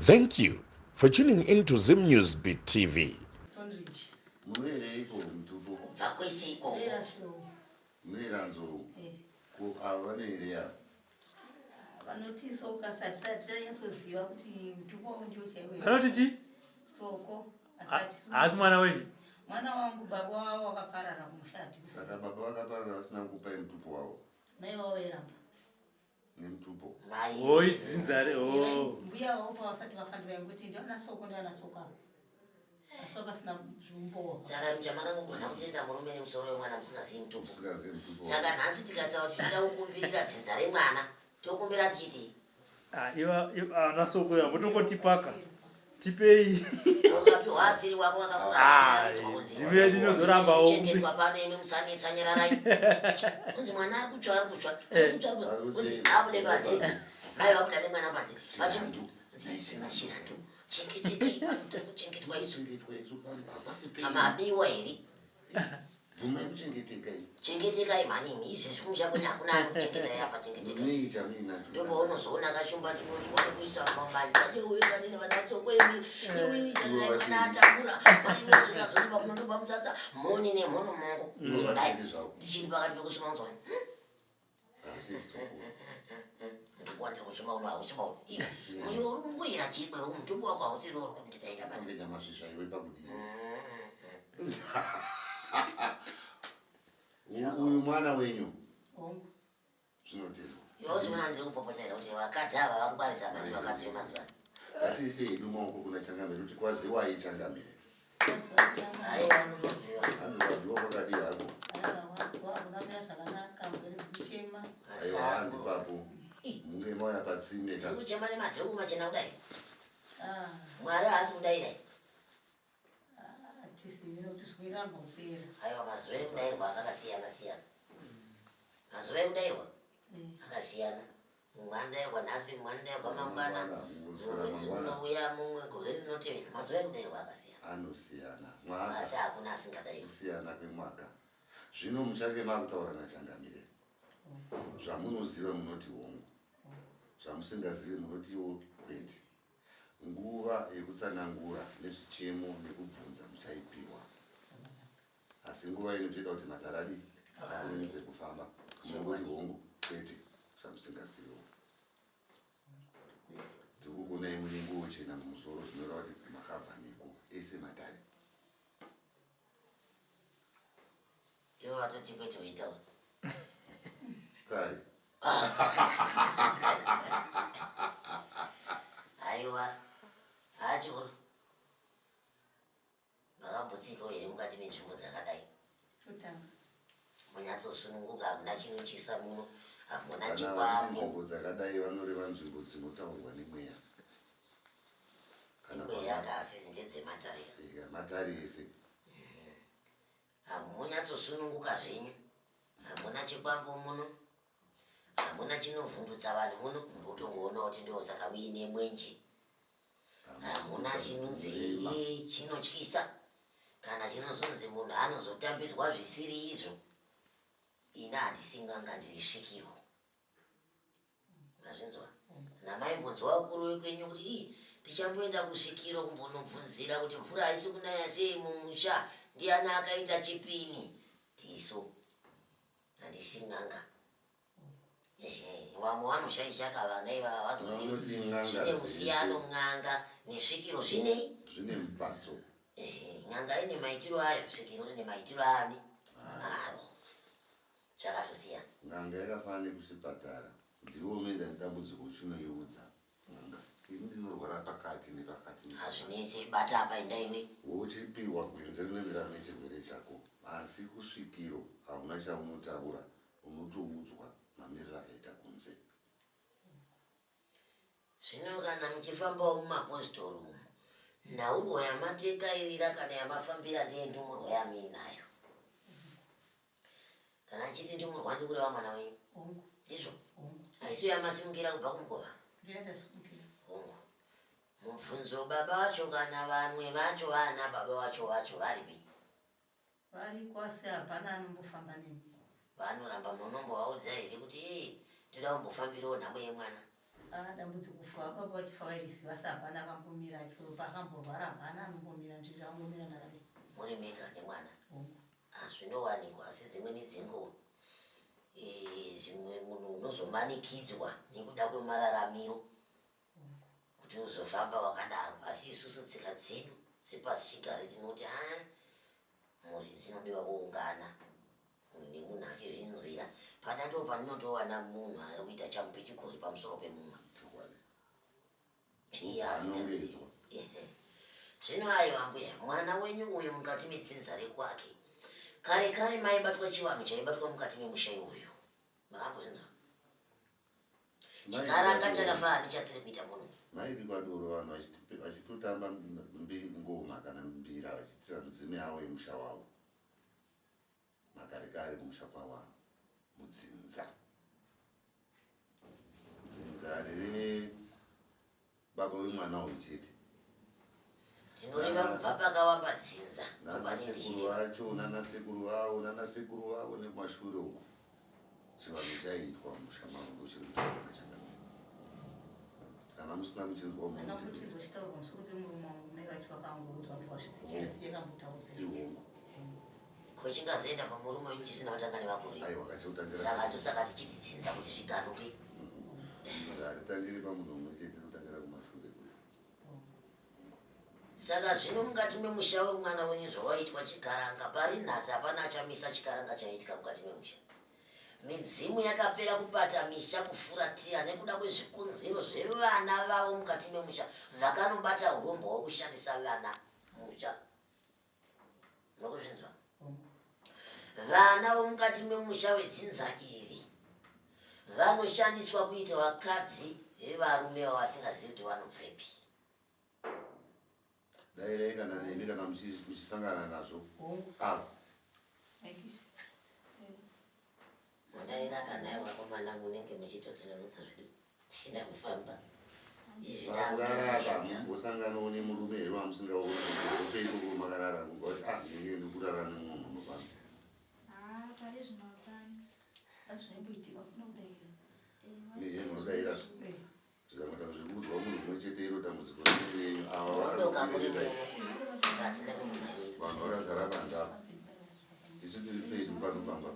Thank you for tuning in to Zim News Beat TV. Munoereiko mutupo? Kubva kwese ikoko. Munoera nzou. Eh. Ko ava vanoerei ava? Vanoti soko asi hatisati tanyatsoziva kuti mutupo wavo ndiwo chaiwo. Vanoti chii? Soko asati. Haasi mwana wenyu? Mwana wangu baba wavo wakaparara kumusha hatikuziva. Saka baba vakaparara vasina kukupai mutupo wavo? Mai vavo vairamba. Nemutupo. Mai. Oh, idzinza re. Oh. Mbuya vavo pavasati vafa ndivaingoti ndiana soko ndiana soko ava. Asi vapasina zvumbowa. Saka muchamakangogona kutenda murume nemusoro wemwana musingazivi mutupo. Musingazivi mutupo. Saka nhasi tikataura kuti tinoda kukumbirira dzinza remwana tokumbira tichiti Ah, iva ana soko ya votongotipaka. Tipei. Ukapiwa asiri wako wakakura Ah, achidaidzwa kunzi zivi yedu inozorambawo. kuchengetwa pano imi musanetsa nyararai. Kunzi mwana ari kutsva ari kutsva ari kutsva ari kutsva. Kunzi abude panze. Mai vabuda nemwana panze. Chirandu. Chirandu. Chengetekai pano tiri kuchengetwa isu. Kuchengetwa isu pano hapasi penyu. Amabiwa here? Bvumai kuchengeteka iyi. Chengetekai mhani imi izvezvi kumusha kwenyu hakuna anokuchengetai apa chengetekai. Munei chamuinacho? Ndopaunozoona kashumba tinonzwa nekuisa mamanja yewe kanini vanatsoko imi iwiwi kanai mwana atambura maiwe zvikazoti pamunondopa mutsatsa mhoni nemhono mongo kuzodai ndichiri pakati pekusuma unzwa mutupo wandiri kusuma uno hausi mauri iwe mwoyo uri kungoyera chikwe mutupo wako hausiri uri kundidaira bana Kunge nyamasvisva iwe pakudii? Uyu mwana wenyu. Hongu. Zvinotendwa. Iwe uziona ndiri kupopota here kuti vakadzi ava vangwarisa mani vakadzi vemazuva ano. Ngatiise hedu maoko kuna changamire kuti kwaziwai changamire. Aiwa munobviwa. Hanzi wabviwa kwakadii hako? Wakunamira zvakanaka mugere dzikuchema. Aiwa handipapo. Munge mauya patsime ka. Dzikuchema nemadhuku machena kudai. Ah. Mwari haasi kudaira. Hatisivi nokuti zvikuramba kupera. Aiwa mazuva ekudairwa akakasiyana siyana. Mazuva ekudairwa akasiyana. Mumwe anodairwa nhasi, mumwe anodairwa mangwana, mumwe mwedzi unouya, mumwe gore rinotevera. Mazuva ekudairwa akasiyana. Anosiyana. Mwaka. Asi hakuna asingadairwi. Kusiyana kwemwaka. Zvino muchange makutaura naChangamire. Zvamunoziva munoti hongu. Zvamusingazive munotiwo kwete. Nguva yekutsanangura nezvichemo nekubvunza muchaipiwa. Asi nguva ino toida kuti matare adii? Akurumidze kufamba. Munongoti hongu, kwete zvamusingaziviwo. Tiri kukuonai mune nguo chena mumusoro zvinoreva kuti makabva neko ese matare. Iwe watoti kwete uchitaura. Kare. Aiwa. Hacho. Makambotsikawo here mukati menzvimbo dzakadai? Totanga. Munyatsosununguka hamuna chinotyisa muno, hamuna Kana chikwambo. nzvimbo dzakadai vanoreva nzvimbo dzinotaurwa nemweya. Kana Mweya kasi ndedzematare. Eya, matare ese. Hamunyatsosununguka zvenyu. Hamuna chikwambo muno. Hamuna chinovhundutsa vanhu muno. Muri kutongoona kuti ndosaka muine mwenje. Hamuna chinonzi chinotyisa kana chinozonzi munhu anozotambidzwa zvisiri izvo. Ini handisi n'anga ndiri svikiro. Mazvinzwa? Namaimbonzwa vakuru vekwenyu kuti ii tichamboenda kusvikiro kumbonobvunzira kuti mvura haisi kunaya sei mumusha ndiani akaita chipini. Tisu. Handisi n'anga. Ehe, vamwe vanoshaisha ka vana ivava havazozivi kuti Vanoti n'anga zvine musiyano n'anga nesvikiro zvinei? Zvine mubaso. Ehe, n'anga ine maitiro ayo, svikiro rine maitiro ani? Aro. Zvakatosiyana. N'anga yakafanana nekuchipatara. Ndiwe unoenda nedambudziko uchinoiudza n'anga. Ini ndinorwara pakati nepakati nepakati. Hazvinetse, bata apa enda iwe. Wochipiwa gwenzi rinoenderana nechirwere chako. Asi kusvikiro hauna chaunotaura, unotoudzwa mamiriro akaita kunze. Zvino kana muchifambawo mumapositori umu, nhaurwa yamatekairira kana yamafambira ndeyendumurwa yamuinayo. Kana ndichiti ndumurwa ndiri kureva mwana wenyu. Hongu. Ndizvo? Hongu. Haisiyo yamasimukira kubva kumukova? Ndiyatasimukira. Hongu. Mubvunzo baba vacho kana vamwe vacho vana baba vacho vacho varipi? Variko asi hapana anombofamba neni. Vanoramba munombovaudza here kuti ee toda kumbofambirawo nhamo yemwana? Ah, dambudziko kufa baba vachifa vairiziva asi hapana akambomira chero paakamborwara hapana anombomira ndiri angomira ndakadai. Muri mega nemwana? Hongu. Ah, zvinowanikwa asi dzimweni dzenguva eh, zvimwe munhu unozomanikidzwa nekuda kwemararamiro kuti uzofamba wakadaro asi isusu tsika dzedu dzepasichigare tinoti a ah, mhuri dzinodiwa kuungana munhu nemunhu achizvinzwira pada ndo pandinotowana munhu ari kuita chamupitigori pamusoro pemumwe iye asingazivi zvino aiwa mbuya mwana wenyu uyu mukati medzinza rekwake kare kare maibatwa chivanhu chaibatwa mukati memusha iwoyo makambozvinzwa Chikaranga chakafanana nechatiri kuita muno. Maibikwa doro vanhu vachitotamba ngoma kana mbira vachiitira midzimu yavo yemusha wavo. Makare kare kumusha kwavo mudzinza. Dzinza harireve baba wemwana uyu chete. Tinoreva kubva pakavamba dzinza. Nanasekuru vacho nanasekuru vavo nanasekuru vavo nekumashure uku. Chivanhu chaiitwa mumusha mangu ndochiri kutaurwa nachangamire. Kana musina kuchinzwa Ndanga kuchinzwa chitaurwa pamusoro pemurume wangu mai vacho vakangoudzwa kuti wazvitsikira siye kambotaura Ihongo. Ko chingazoenda pamurume wenyu chisina kutanga nevakuru? Aiwa kachotangira. Saka ndosaka tichiti dzinza kuti zvigaruke. Dzinza haritangiri pamunhu umwe chete rinotangira kumashure kuya. Saka zvino mukati memusha wemwana wenyu zvawaitwa chikaranga pari nhasi hapana achamisa chikaranga chaiitika mukati memusha. Midzimu yakapera kubata misha kufuratira nekuda kwezvikonzero zvevana vavo mukati memusha vakanobata hurombwa hwekushandisa vana musha. Murikuzvinzwa? Vana vomukati memusha wedzinza iri vanoshandiswa kuita vakadzi vevarume vavasingazivi kuti vanobvepi. Dairai kana nemi kana muchisangana nazvo. Ava. Modaira kana ivo vakomana munenge muchitotinonotsa zvedu tichida kufamba. Pakurara apa mumbosanganawo nemurume here wamusingaoni hope ikoko makarara mungoti ah ndinenge ndikurara nemunhu unopano. Ah, pari zvino hapana. Asi zvaimboitika kunodaira. Nehe munodaira. Zvikangoita zvekuudzwa munhu mumwe chete iro dambudziko renyu renyu ava vakakurererai. Vanhu vakazara panze apa. Isu tiri pedyo pano pamba.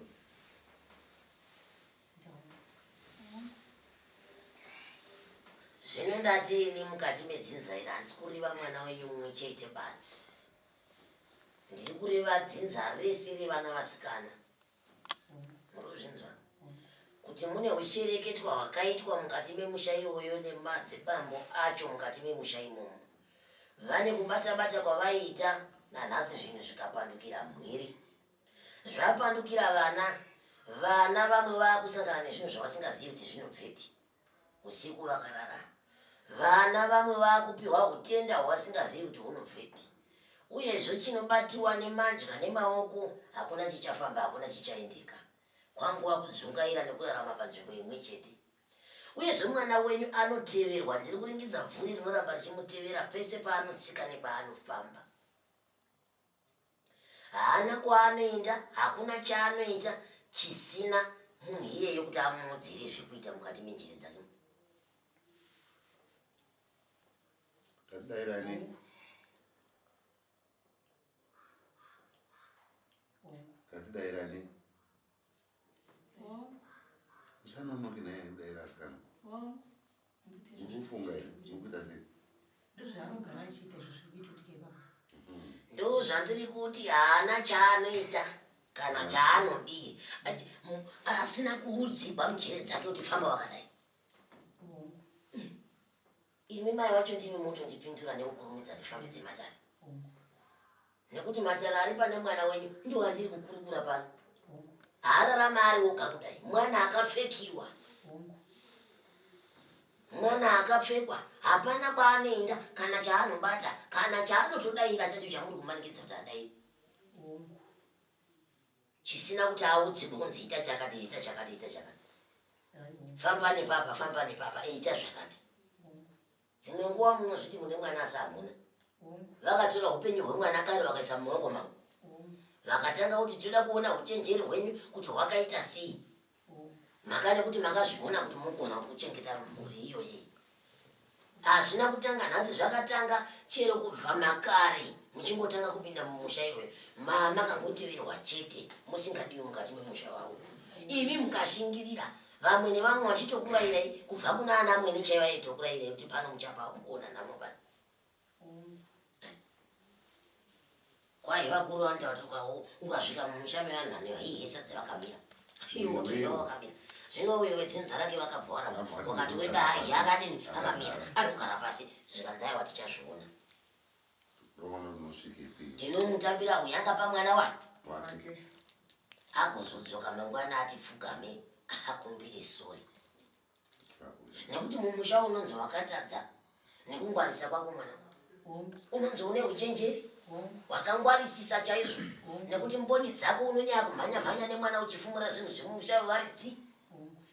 Zvino ndati ini mukati medzinza iri handisi kureva mwana wenyu mumwe chete badzi. Ndiri kureva dzinza rese revana vasikana. Muri kuzvinzwa? Kuti mune ushereketwa hwakaitwa mukati memusha iwoyo nemadzibambo acho mukati memusha imomo. Vane kubata-bata kwavaiita nanhasi zvinhu zvikapandukira mhiri. Zvapandukira vana, vana vamwe vakusangana nezvinhu zvavasingazivi kuti zvinobvepi. Usiku vakarara. Vana vamwe vakupiwa hutenda hwavasingazivi kuti hunobvepi. Uyezve chinobatiwa nemandya nemaoko hakuna chichafamba, hakuna chichaendeka. Kwanguva kudzungaira nekurarama panzvimbo imwe chete. Uyezve mwana wenyu anoteverwa, ndiri kuringidza bvuri rinoramba richimutevera pese paanotsika nepaanofamba. Haana kwaanoenda, hakuna chaanoita chisina munhu iyeyo kuti amuudzire zvekuita mukati menjere dzake. Tatidairani. Tatidairani. Musanonoke naye kudaira asikana. Uri kufunga here? Uri kuita sei? Ndozvaanogara achiita izvo zviri kuitotika ipapa. Ndozvandiri kuti haana chaanoita kana chaanodii asina kuudzigwa mujere dzake kuti famba wakadai. Imi mai vacho ndimi motondipindura nekukurumidza tifambidze matare. Nekuti matare ari pane mwana wenyu ndiwo andiri kukurukura pano. Haararama ari oga kudai. Mwana akapfekiwa. Mwana akapfekwa hapana kwaanoenda kana chaanobata kana chaanotodaira chacho chamuri kumanikidza kuti adaire. Chisina kuti audzigwe kunzi ita chakati ita chakati ita chakati. Famba nepapa famba nepapa ita zvakati. Dzimwe nguva munozviti mune mwana asi hamuna. Vakatora upenyu hwemwana kare vakaisa mumaoko mavo. Vakatanga kuti toda kuona uchenjeri hwenyu kuti hwakaita sei. Mhaka nekuti makazvigona kuti mugona kuchengeta mhuri iyoyi. Hazvina kutanga nhasi, zvakatanga chero kubva makare muchingotanga kupinda mumusha iwe ma makangoteverwa chete musingadiwi mukati memusha wavo. Imi mukashingirira vamwe nevamwe vachitokurayirai kubva kuna ana amwene chaivo aitokurayirai kuti pano muchapa kuona nhamo pano. Kwai vakuru vanotaura kuti ukasvika mumusha mevanhu vane vaihesa dzavakamira iwe wotoziva wakamira zvino uyo wedzinza rake vakabva waramba wakati wedu aihi akadini akamira anogara pasi zvikanzi aiwa tichazviona tinomutambira huyanga pamwana wani agozodzoka mangwana ati pfugame akumbire sori nekuti mumusha unonzi wakatadza nekungwarisa kwako mwana unonzi une uchenjeri wakangwarisisa chaizvo nekuti mboni dzako unonyaya kumhanya mhanya nemwana uchifumura zvinhu zvemumusha wevaridzi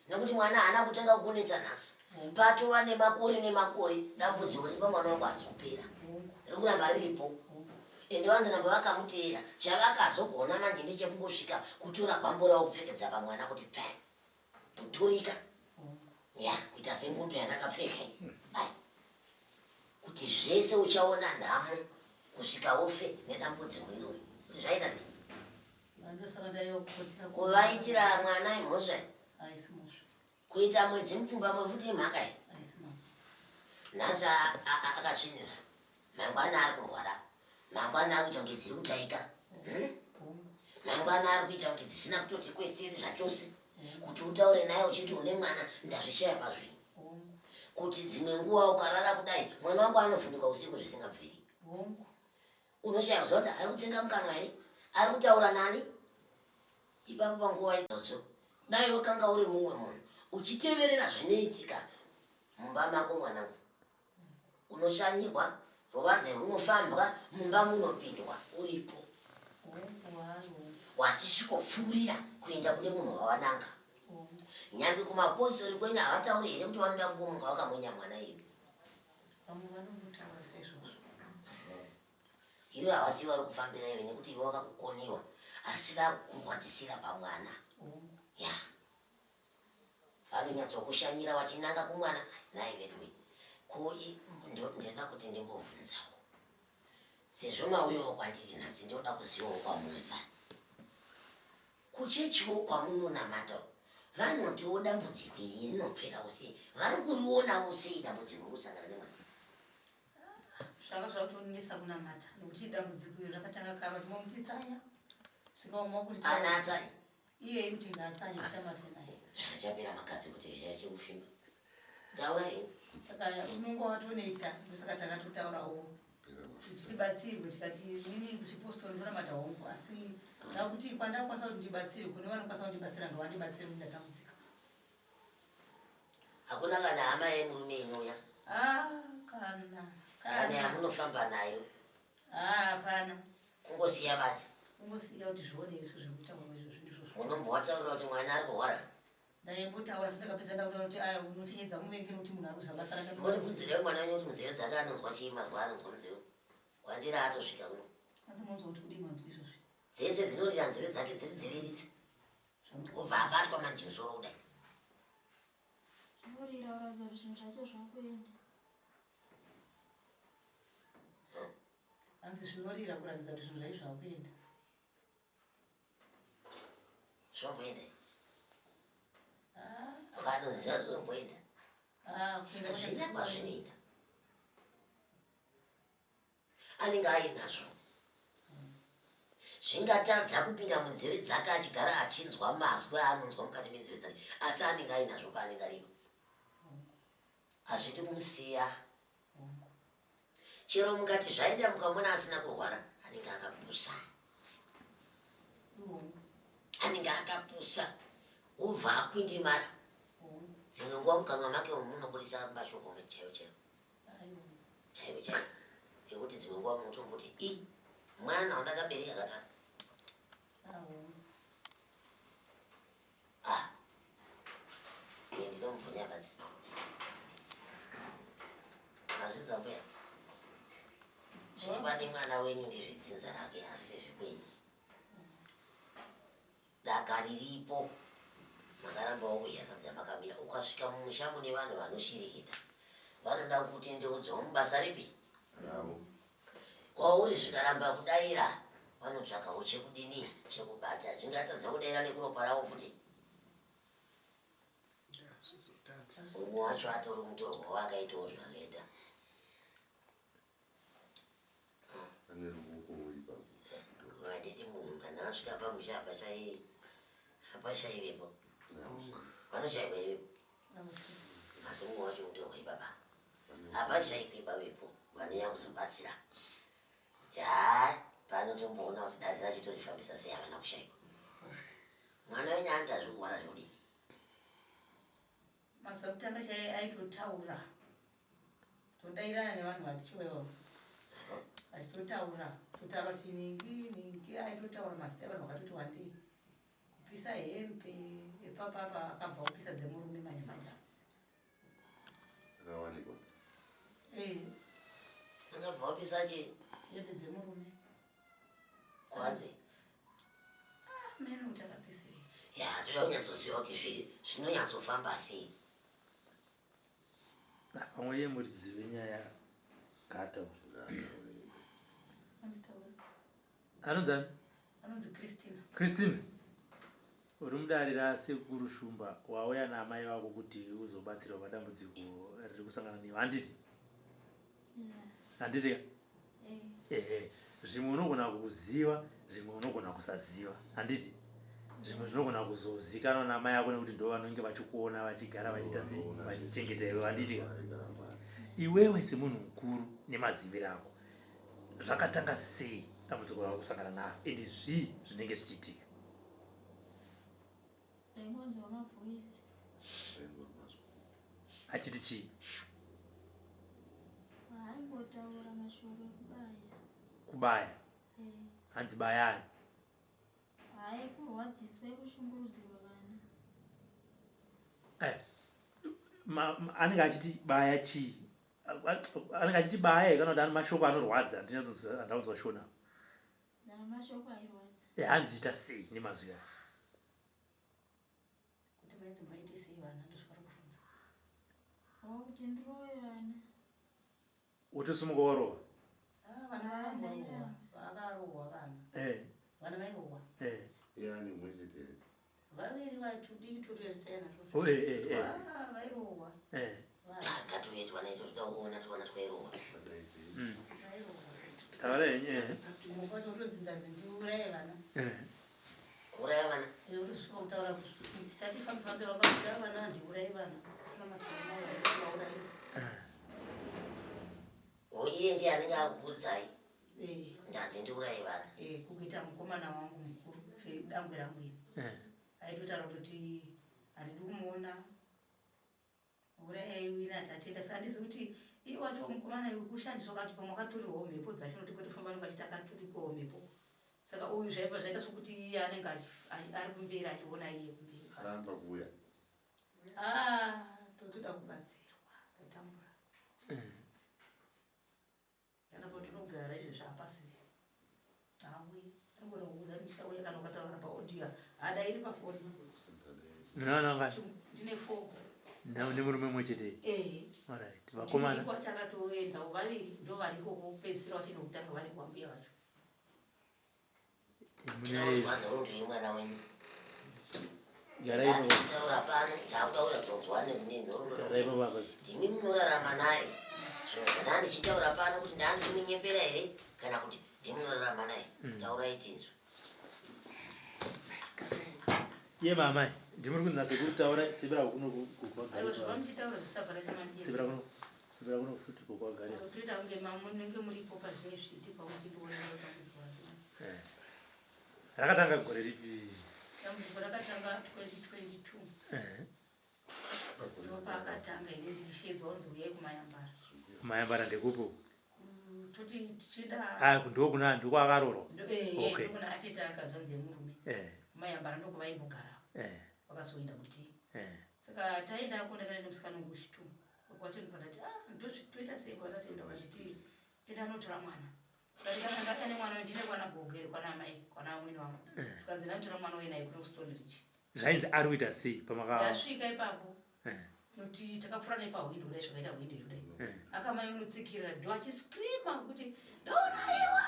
nekuti mwana haana kutanga kukunetsa nhasi patova nemakore nemakore dambudziko riri pamwana wako harisi kupera riri kuramba riripo ende vanoramba vakamuteera chavakazogona manje ndechekungosvika kutora gwambo ravo kupfekedza pamwana kuti pfe kuturika ya kuita sengundu yandakapfeka iyi Ai. Kuti zvese uchaona nhamo kusvika ufe nedambudziko irori kuti zvaita sei? Kuvaitira mwana imhosva kuita mwedzi mupfumbamwe futi imhaka iyi. Nhasi akatsvinira, mangwana ari kurwara, mangwana ari kuita kunge dziri kutaika, hmm? mangwana ari kuita kunge dzisina kutoti kweseri zvachose. Kuti utaure naye uchiti une mwana ndazvishaya pazvinhu kuti dzimwe nguva ukarara kudai mwana wako anovhunduka usiku zvisingabviri unoshaya kuziva kuti ari kutsenga mukanwa here ari kutaura nani ipapo panguva idzodzo dai wakanga uri mumwe munhu uchiteverera zvinoitika mumba mako mwanangu unoshanyirwa ruvanze runofambwa mumba munopindwa uripo wachisvikopfuurira kuenda kune munhu wawananga nyange kumapostori kwenyu havatauri here kuti vanoda kungomuka vakamonya mwana iwe iwe havasi vari kufambira iwe nekuti iwe wakakukoniwa asi vakukurwadzisira pamwana ya Vanonyatsokushanyira vachinanga kumwana nhai veduwe ko ndinoda kuti ndimbobvunzawo sezvo mauyawo kwandiri nhasi ndinoda kuzivawo kwamunobva kuchechiwo kwamunonamata vanotiwo dambudziko iri rinoperawo sei vari kurionawo sei dambudziko rekusangana nemwana Zvanga zvakutonetsa kunamata nekuti dambudziko iri rakatanga kare vachimbomuti tsanya svika umwe kuti ana atsanya iye kuti ngaatsanye tichamate naye zvachapera makadzi kuti zvichakufimba taura ini saka unonga watonoita ndosaka takatotaurawo kuti tibatsirwe tikati inini kuchipostori ndonamata hongu asi ndakuti kwandakwanisa kuti ndibatsirwe kune vanokwanisa kundibatsira ngavandibatsire kuti ndatambudzika Hakuna kana hama yemurume inouya. Ah, kana. Kana yamunofamba nayo. Ah, hapana. Kungosiya basi. Kungosiya kuti zvione isu zvekutaura izvo zvindizvo. Munombotaura kuti mwana ari kurwara? Ndaimbotaura asi ndakapedza ndakutaura kuti aya unochenyedza muvengi nokuti munhu ari kuziva basa rake. Mbonibvunzirei mwana wenyu kuti munzeve dzake anonzwa chii mazuva anonzwa munzeve. Kwandiri atosvika kuno. Hanzi munonzwa kuti kudii manzwi izvozvi? Dzese dzinorira nzeve dzake dziri dziviridza. Obva abatwa manje musoro kudai. Zvinorira kuratidza kuti zvinhu zvacho zvakuenda. Hanzi zvinorira kuratidza kuti zvinhu zvacho zvakuenda. Zvinomboenda. Ah. Vanoziva zvinomboenda. Ah, kuenda Hazvina kwazvinoenda. Anenge ainazvo. Zvingatadza kupinda munzeve dzake achigara achinzwa mazwi aanonzwa mukati menzeve dzake, asi anenge ainazvo paanenge aripo. Hazvidi kumusiya. Chero mukati zvaida mukamona asina kurwara, anenge akapusa. Anenge akapusa. Ubva akwindimara. Dzimwe nguva mukanwa make munobudisa mashoko chaiwo chaiwo. Chaiwo chaiwo. Ekuti dzimwe nguva munotomboti i mwana wandakabereka katatu. Ah. Ini ndinomubvunya basi. Mazvinzwa mbuya? Zviri pane mwana wenyu ndezvedzinza rake asi zvekwenyu. Daka riripo makarambawo kudya sadza makamira ukasvika mumusha mune vanhu vanoshirikita. Vanoda kutendeudzwa mubasa ripi? Ravo. Kwauri zvikaramba kudaira vanotsvagawo chekudini chekubata zvingatadza kudaira nekuropa ravo futi. Umwe wacho atori mutorwa wakaitawo zvaakaita. Ane ruoko ipapo. Vanditi munhu kana asvika pamusha hapashaivepo. Vanoshaikwa here vepo? Asi mumwe wacho mutorwa ipapa. Hapashaikwi pavepo vanouya kuzobatsira. Kuti haa pano tomboona kuti dare racho torifambisa sei havana kushaikwa. Mwana wenyu anoita zvekurwara zvekudini? Mazuva kutanga chaiye aitotaura todairana nevanhu vachiwewo vachitotaura totaura kuti ningi ningi aitotaura mazita evanhu vakatoti wandei kupisa hembe epapapa akabva kupisa dzemurume manje manje Akawanikwa. Eh. Akabva wapisa chii? Hembe dzemurume. Kwanzi. Ah, mene kuti akapisirei. Ya, toda kunyatsoziva kuti zvinonyatsofamba sei. Ah, pamwe iye muridzi wenyaya ngaataure. Anonzi ani? Anonzi Christina. Christina. Uri mudare rasekuru Shumba wauya naamai vako kuti uzobatsirwa padambudziko riri kusangana newe handiti? Handiti ka? Eh. Ehe, zvimwe unogona kuziva, zvimwe unogona kusaziva handiti? Zvimwe zvinogona kuzozikanwa naamai ako nekuti ndo vanenge vachikuona vachigara vachiita sei vachichengeta iwe handiti ka? Iwewe semunhu mukuru nemaziviro ako zvakatanga sei dambudziko rako kusangana naro and zvii zvinenge zvichiitika? Ndaingonzwa mavoice. Achiti chii? Aingotaura mashoko ekubaya. Kubaya? Eh. Hanzi bayani? Hayi kurwadziswa ekushungurudzirwa vana. Eh. Anenge achiti baya chii? Anenge achiti baya kana kuti mashoko anorwadza ndinyatsonzwa shona. Mashoko airwadza. Eh, hanzi ita sei nemazwi aya? Kuti mainzi maite sei vana ndozvavari kubvunza. Oh, kuti ndirove vana. Wotosimuka warova? Ah, vana vakamborohwa. Vakarohwa vana. Eh. Vana vairohwa. Eh. Yani mumwe chete here? Vaviri vatudiki twotwetena twotwo. Oh, eh, eh, eh. Ah, vairohwa. Eh. Ngatiuye tiwane toda kuona twana twairohwa. Taura henyu eh. Unotonzi ndanzi ndiuraye vana. Eh. Uraya vana. Eh, unosvika kutaura kuti tati fambe fambe vanga kuti vana ndiuraye vana. Tinomatira Eh. Iye ndiye anenge akuudzai. Eh. Ndanzi ndiuraye vana. Eh, kukuita mukomana wangu mukuru, dangwe rangu iri. Eh. Aitotaura kutoti handidi kumuona. Urayai wina tatenda saka handizi kuti iye wacho mukomana iwe kushandiswa kana kuti pamwe akatorirwawo mhepo dzacho nokuti potofamba anenge achiti akaturikwawo mhepo saka uyu zvaibva zvaita sokuti iye anenge ari kumberi achiona iye kumberi Aramba kuuya. Ah, totoda kubatsirwa tatambura kana patinogara izvezvi hapasi hauyi anogona kukuudza kuti ndichauya kana ukataura paaudio hadairi pafoni Munoona ngani? Ndine 4. Nemurume mumwe chete? Eh. Alright. Vakomana. Ndiko chakatoendawo vaviri ndo variko kupedzisira vacho nokutanga vari kwambuya vacho. Tinonzwa nhoroondo yemwana wenyu. Garai ipapo. Taura pano takuda kunyatsoonzwa nenhoroondo. Garai ipapo apa. Ndimi munorarama naye. Zvino ndaa ndichitaura pano kuti ndaa ndichimunyepera here kana kuti ndimi munorarama naye. Taurai tinzwe. Iye mamai, ndimuri kunzi nasekuru taura sibira kuno Aiwa zvamuchitaura zvisabva chamandiyera. Sibira kuno. Sibira kuno futi kokwagarira. Toita kunge mamunenge muripo pazvinenge zvichiitika muchindiona dambudziko racho. Eh. Rakatanga gore ripi? Dambudziko rakatanga 2022. Eh. Ndopaakatanga ini ndichishedzwa kunzi uyai kumayambara. Kumayambara ndekupo? Toti tichienda Ah, ndokuna ndokwaakaroorwa. Eh, Okay. ndokuna atete akadzvanzi yemurume. Eh. Kumayambara ndokuvaimbogara. Eh. Vakazoenda kuti. Eh. Saka taenda kuonekana nemusikana wangu wechitu. Wacho ndikati ah ndozvitoita sei kwatatoenda vachiti enda anotora mwana. Saka ndikati ndakane nemwana ndine kwana gogo here kwana amai kwana amwene wangu. Zvikanzi ndanotora mwana uye naye kuno kuStone Ridge. Zvainzi ari kuita sei pamaka Ndasvika ipapo. Eh. Nokuti takapfuura nepahwindo kudai zvakaita hwindo iri kudai. Eh. Akamanyonotsikirira dho achiscreama kuti ndouraiwa.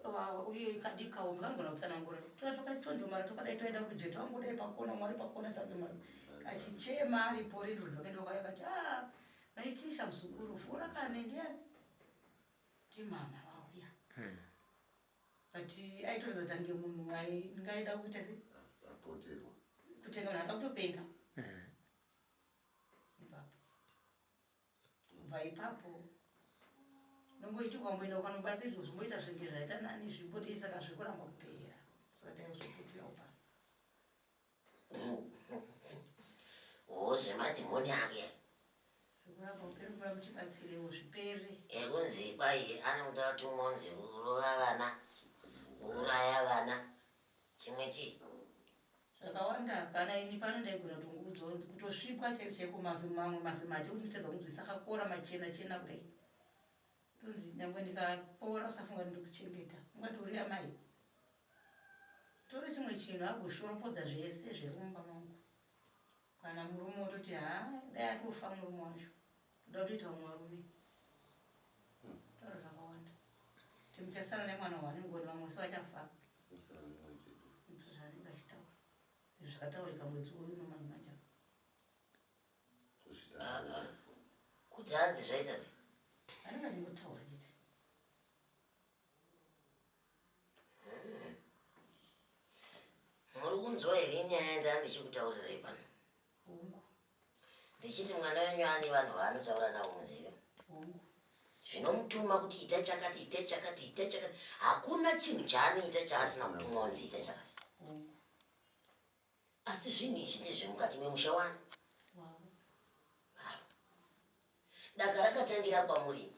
Ah, uye kadikawo kanogona kutsanangura. Toda takatondomara tokadai toenda kujeta wangodai pakona mwari pakona tadomara. Achichema aripo rindro ndakaenda kwaya akati ah maikisha muzukuru vhura kane ndiani? Ndimama vauya. Eh. But aitoratidza tange munhu aingaida kuita sei? Apoterwa. Kutenga munhu akakutopenga. Eh. Ipapo. Kubva ipapo nongoiti ukamboenda ukanobatsirwa zvimboita zvinge zvaita nani zvimbodei saka zvekuramba kupera saka taizoputirawo pano. Oh, zvemadhimoni ake. Zvekuramba kupera kupera muchibatsirewo zvipere. Ekunzi kwai anoda tumonzi kurova vana, kuuraya vana. Chimwe chii? Zvakawanda kana ini pano ndaigona kutongoudzawo kunzi kutosvipwa chaiko chaiko mamwe mazimate kuti nditadza kunzwisa akakora machena chena kudai. Tonzi nyangwe ndikapora usafunga kuti ndikuchengeta. Ungati uri amai. Tore chimwe chinhu agoshoropodza zvese zviri mumba mangu. Kana murume ototi haa dai atofa murume wacho. Toda kutoita vamwe varume. Taura zvakawanda. Kuti muchasara nemwana wanengoni vamwe vese vachafa. Zvaanenge achitaura. Izvi zvakataurika mwedzi uyu uno manje manje. Ah, ah. Kuti hanzi zvaita sei? Anenge achingotaura chete. Muri kunzwa here nyaya yandanga ndichikutaurirai pano? Hongu. Ndichiti mwana wenyu ane vanhu vaanotaura navo munzeve. Hongu. Zvinomutuma kuti ita chakati, ita chakati, ita chakati. Hakuna chinhu chaanoita chaasina kutumwa kunzi ita chakati. Hongu. Asi zvinhu izvi ndezvemukati memusha wani. Wavo. Daka rakatangira kwamuri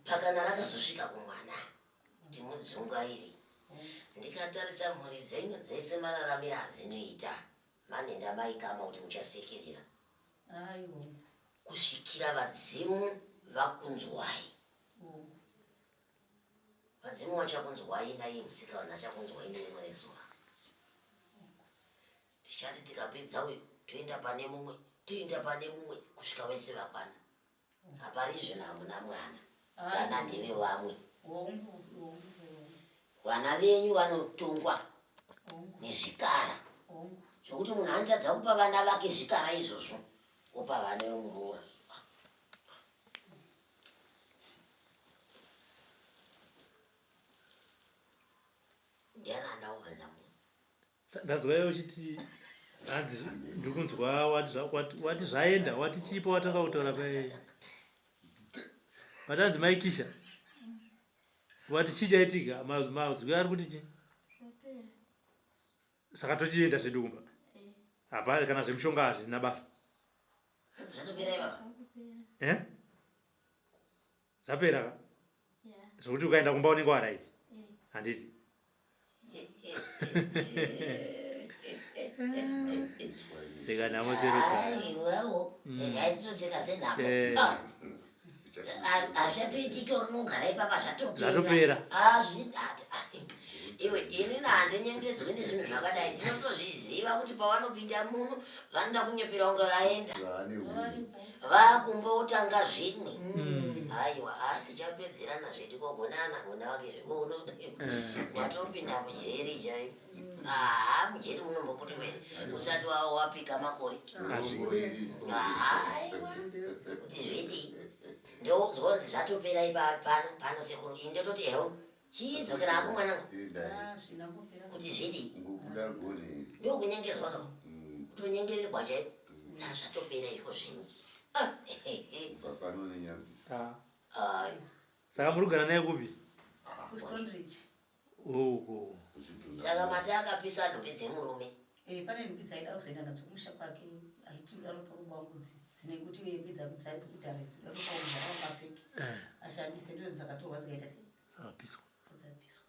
pakana rakazosvika kumwana kuti mudzungairi. Ndikatarisa mhuri dzenyu dzese mararamiro adzinoita manenda maikama kuti muchasekerera Aiwa. kusvikira vadzimu vakunzwai. Vadzimu vachakunzwai naiye musikavanhu achakunzwai nerimwe rezuva. Tichati tikapedza uyu toenda pane mumwe toenda pane mumwe kusvika vese vakwana. Haparizvino hamuna mwana. Vana ndeve vamwe. Vana venyu vanotongwa nezvikara zvokuti munhu anotadza kupa vana vake zvikara izvozvo opa vana vemuroora. Ndiani andakuvanza mbudzo? Ndanzwa iwe uchiti hanzi ndikunzwa wati wati zvaenda wati chipo watanga kutaura paye. Wati hanzi maikisha. Wati chii chaitika mazwi ari kuti chii? Zvapera. Saka tochienda zvedu kumba. Eh. Hapana kana zvemushonga hazvina basa. Hanzi zvatopera ipapa. Zvakupera. Eh? Zvapera ka? Yeah. Zvekuti ukaenda kumba unenge waraiti. Eh. Handiti. Seka nhamo seruka. Aiwawo. Regai titoseka senhamo. Eh. Ah. Hazvichatoitiki wakangogara ipapa zvatopera. Zvatopera. Hazvi iwe inini handinyengedzwi nezvinhu zvakadai ndinotozviziva kuti pavanopinda muno vanoda kunyepera kunge vaenda vakumbotanga zvimwe aiwa ha tichapedzerana zvedu kogonana gona wake zvekuno watopinda mujeri chai haa mujeri munombobudirwa here usati wapika makore aiwa kuti zvidii ndoudzwa kunzi zvatopera ipa pano pano sekuru ini ndototi heo chidzokera hako mwanangu kuti zvidii ndokunyengezwa kako kutonyengererwa chaiko zvatopera iko zvinhu Ah. Saka muri kugara naye kupi? KuStonebridge. Uko. Saka mati akapisa nhumbi dzemurume. Eh, pane nhumbi dzaida kuzoenda nadzo kumusha kwake aiti anopa baba wangu dzine kuti hembe dzangu dzai dzekudhara idzi anopa mudhara wangu apfeke Eh. ashandise ndidzo dzakatorwa dzikaita sei Apiswa. dzapiswa.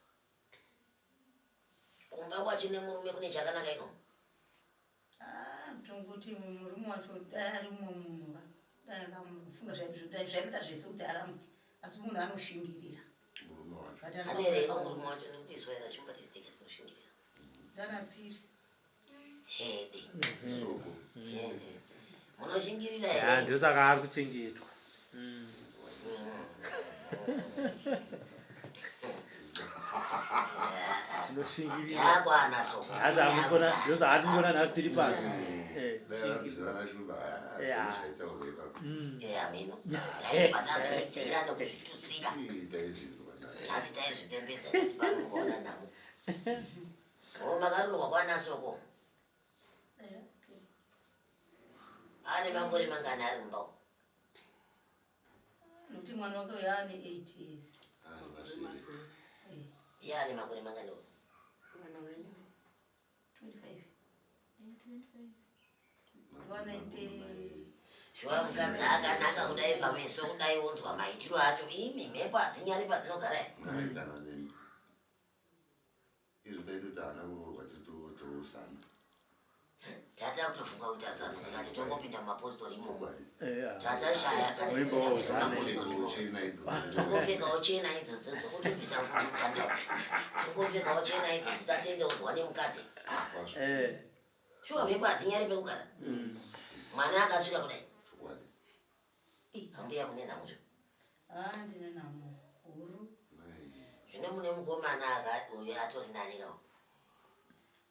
Kumba kwacho nemurume kune chakanaka iko. Ah, tongoti murume wacho dai ari mumwe munhu ka dai akamufunga zvaitoda zvese kuti arambwe asi munhu anoshingirira. Murume wacho. But Ane here murume wacho nekuti isu vaida shumba tese tega tinoshingirira. Ndana piri. Hede. Soko. Hede. Munoshingirira Ya, here? ndosaka ari kuchengetwa. Tinoshingirira. Yakwana soko. Asi hamukona, ndozaatinoona nhasi tiri pano. Eh, Dai shingirira. vana shumba Yeah. zvaitaurwa ipapo. Ameno. Taibva tazviitsira nokuzvitusira. Ii, taizvinzwa naye. Asi taizvipembedza nhasi pano kuona navo. O makarurwa kwana soko. Eh, okay. Ane makore mangani ari mumba umu? Nokuti mwana wake uyo aane 8 years. Ah, vasiri. Eh, Iye ane makore mangani uyu? 25. Eh, 25. Wa 90 Shuwa mukadzi akanaka kudai pameso kudai wonzwa maitiro acho. Imi mhepo hadzinyari padzinogara here? Ngaendana neni. Izvo taitoti haana kuroorwa titoosana. Tata kutofunga kuti asanzi tikati tongopinda mumapostori imomo. Chokwadi. Eh, ah. Tatashaya kati Wimbo kupinda uzane. mumapostori imomo. Chena idzo. Tongopfekawo chena idzodzo dzokutobvisa mukanda. Tongopfekawo chena idzodzo tatendeudzwa nemukadzi. Kwazvo. Eh. Shuwa mhepo hadzinyari pekugara. Mwana akasvika kudai. Chokwadi. Ih, ambuya mune nhamo zvo. Ah, ndine nhamo huru. Mai. Zvino mune mukomana aka uyu atori nani kawo.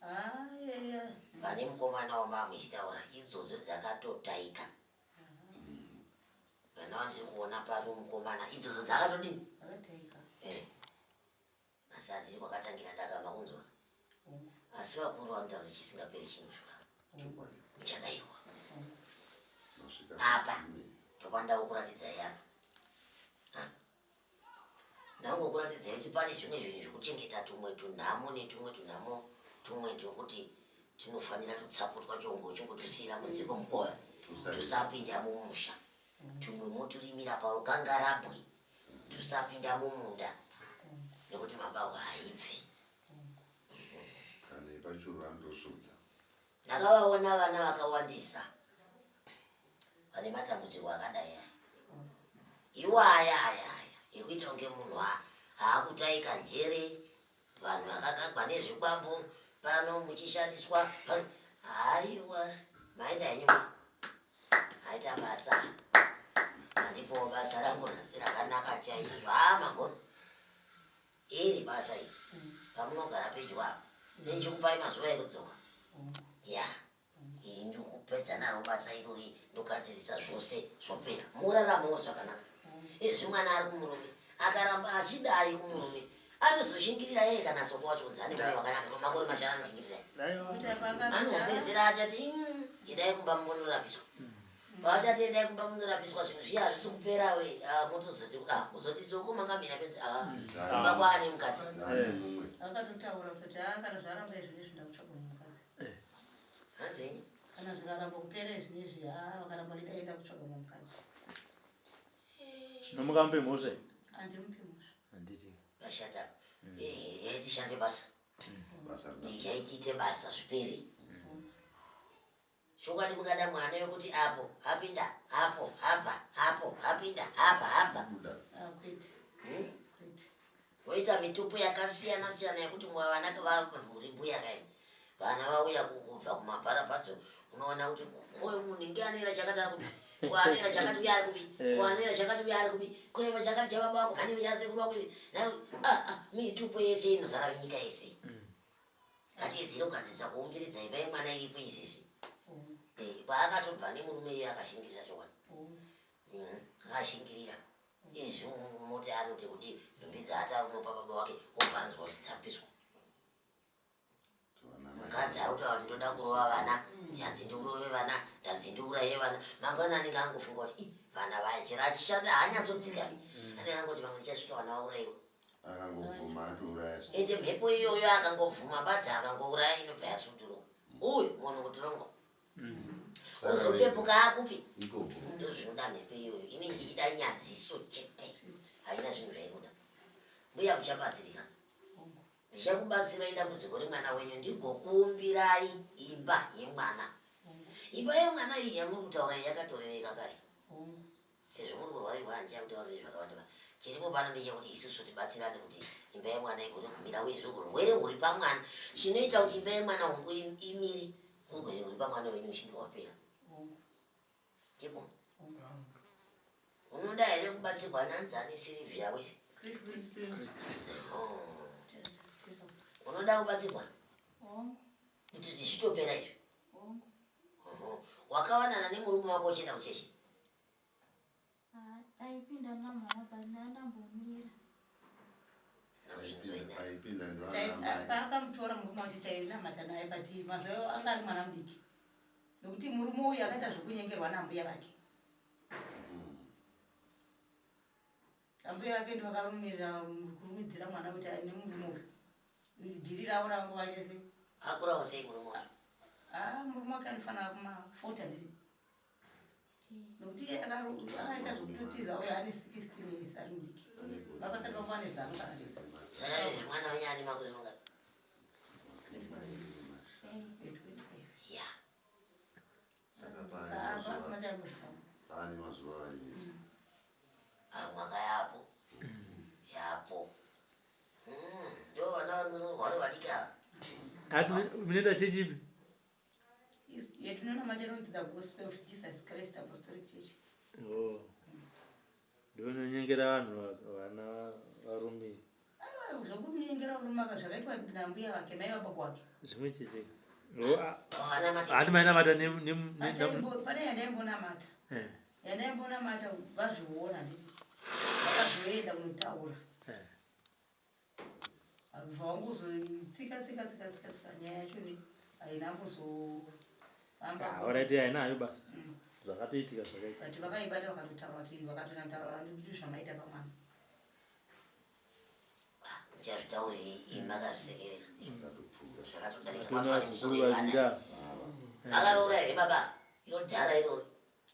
Ah, yeah, yeah. Pane mukomana wamava muchitaura idzodzo dzakatotaika. Vana vandiri kuona pano mukomana idzodzo dzakatodini? Zvakataika. Eh. Asi handiti kwakatangira ndakama kunzwa. Hongu, Asi vakuru vanotaura kuti chisingaperi chinoshura. hongu, Chokwadi. Muchadaiwa. hongu. Masvika Apa. patsime. Topanda kukuratidzai apa. Ah. Ndangokuratidzai kuti pane zvimwe zvinhu zvekuchengeta tumwe tunhamo netumwe tunhamo tumwe twekuti tinofanira tutsapo twacho ngochongotusiyira kunze kwemukova tusapinda mumusha. Tumwe moturimira parukangarabwe tusapinda mumunda nekuti mabahwa haibvi. Kana epachuru anotosudza. Ndakavaona vana vakawandisa vane matambudziko akadai aya. Iwo aya aya aya ekuita kunge munhu haakutaika njere, vanhu vakakagwa nezvikwambo pano muchishandiswa pano. Haiwa, maita henyu maita basa. Handipowo basa rangu nhasi rakanaka chaizvo. Haa magona. Iri basa iri pamunogara pedyo apa nenjikupai mazuva ekudzoka. Ya, iri ndikupedza naro basa irori ndogadzirisa zvose zvopera. Muraramawo zvakanaka. Izvi mwana ari kumurume akaramba achidai kumurume anozoshingirira yeye kana soko wacho kunzi ane moyo wakanaka makore mashanu anoshingirira yeye. Daiwa. Kuti apa akati, Anopedzisira achati endai kumba munorapiswa. Paachati endai kumba munorapiswa zvinhu zviya hazvisi kupera we. Ah, motozoti ah, kuzoti soko makamira pedzi ah, kumba kwaane mukadzi. Ndaane mumwe. Akatotaura kuti ah, kana zvaramba izvi ndakutsvaga mumwe mukadzi. Hanzi Kana zvikaramba kupera izvi izvi, ah, vakaramba vachidai ndakutsvaga mumwe mukadzi. Zvino mukamupe mhosva here? Handimupi mhosva. Handiti. vashata. Eh, regai tishande basa. Basa rina. Regai tiite basa zvipere. Chokwadi mungada mwana wekuti apo apinda, apo abva, apo apinda, apa abva. Buda. Ah, kwete. Kwete. Voita mitupo yakasiyana siyana yekuti vana uri mbuya kai. Vana vauya kubva kumabharabhadzo unoona kuti uyu munhu anoera chakati ari kupi. Ko anoera chakati uya ari kupi. Ko anoera chakati uya ari kupi. Ko iwe chakati chababa wako ane chasekuru wako iwe. Nawe ah ah mitupo yese inozara nyika yese. Ngatiedzere kugadzirisa kuumbiridza imba yemwana iripo izvezvi. Hongu, Eh, paakatobva nemurume iye akashingirira chokwadi. hongu. Akashingirira. Izvi moti anoti kudii nhumbi dzaati ari kunopa baba wake obva anzwa kuti dzapiswa. Mukadzi ari kutaura kuti ndoda kurova vana, ndanzi ndiurove vana, ndanzi ndiuraye vana. Mangwana anenge angofunga kuti ii vana vaya chero achishanda haanyatsodzikami. Anenge angoti pamwe ndichasvika vana vaurayiwa. Akangobvuma atouraya. Ende mhepo iyoyo akangobvuma badzi akangouraya inobva yasudurwa. Uyu munhu kuti rongo. Uzopepuka akupi? Ikoko. Ndozvinoda mhepo iyoyo. Inenge ichida nyadziso chete. Haina zvinhu zvainoda. Mbuya muchabatsirika. Hongu. Ndichakubatsirai dambudziko remwana wenyu ndigokuumbirai imba yemwana. Imba yemwana iyi yamuri kutaura iyi yakatorereka kare. Hongu. Sezvo muri kurwarirwa handichakutaurirai zvakawanda. Chiripo pano ndechekuti isusu tibatsirane kuti imba yemwana igone kumira uyezve urwere huri pamwana. Chinoita kuti imba yemwana hongu imire urwere huri pamwana wenyu uchinge hwapera. Hongu. Chipo. Unoda here kubatsirwa nanzani Sylvia we? Oh. Unoda kubatsirwa? Kuti zvichitopera izvi. Wakawanana nemurume wako uchienda kuchechi? Aipinda namama but ndandambomira. Paakamutora murume wacho tainamata naye but mazuva anga ari mwana mudiki nekuti murume uyu akaita zvekunyengerwa nambuya vake. Ambuya vake ndivakarumirira kurumidzira mwana kuti nemurume uyu dhiri ravo rangu vaite sei. Akurawo sei murume wacho? Ah, murume wake anofanira kuma 40 handiti? Nokuti iye akaita zvekutotiza uyo ane 16 years ari mudiki. Vapasati vakuva nezano kana rese. Saka izvi mwana wenyu ane makore mangani? 25. Ya. Saka Pasina chaimbosika. Paane mazuva aivisi. Ah, mwaka yapo. Yapo. Ndo vana vanorwara vadiki ava. Asi munoita chechi ipi? Yetinonamata inonzi The Gospel of Jesus Christ Apostolic Church. Oh. Ndononyengera vanhu vana varume. Aiwa zvekunyengera varume aka zvakaitwa nambuya vake mai vababa wake. Zvimwe chete. Handi mainamata ne ne pane yandaimbonamata. Eh. Yandaimbonamata vazviona handiti. Vakazoenda kunotaura. Eh. Bva wangozoitsika tsika tsika tsika tsika nyaya yacho ni haina kuzofamba. Ah, alright haina hayo basa. Zvakatoitika zvakaita. But vakaibata vakatotaura kuti vakatonataura kuti zvamaita pamwana. Muchazvitaurei imi makazvisekerera. Zvakatodarika Tona kwatova vazukuru nemisoro yevana. vaviri ava. Akaroora here baba? Iro dhara iroro.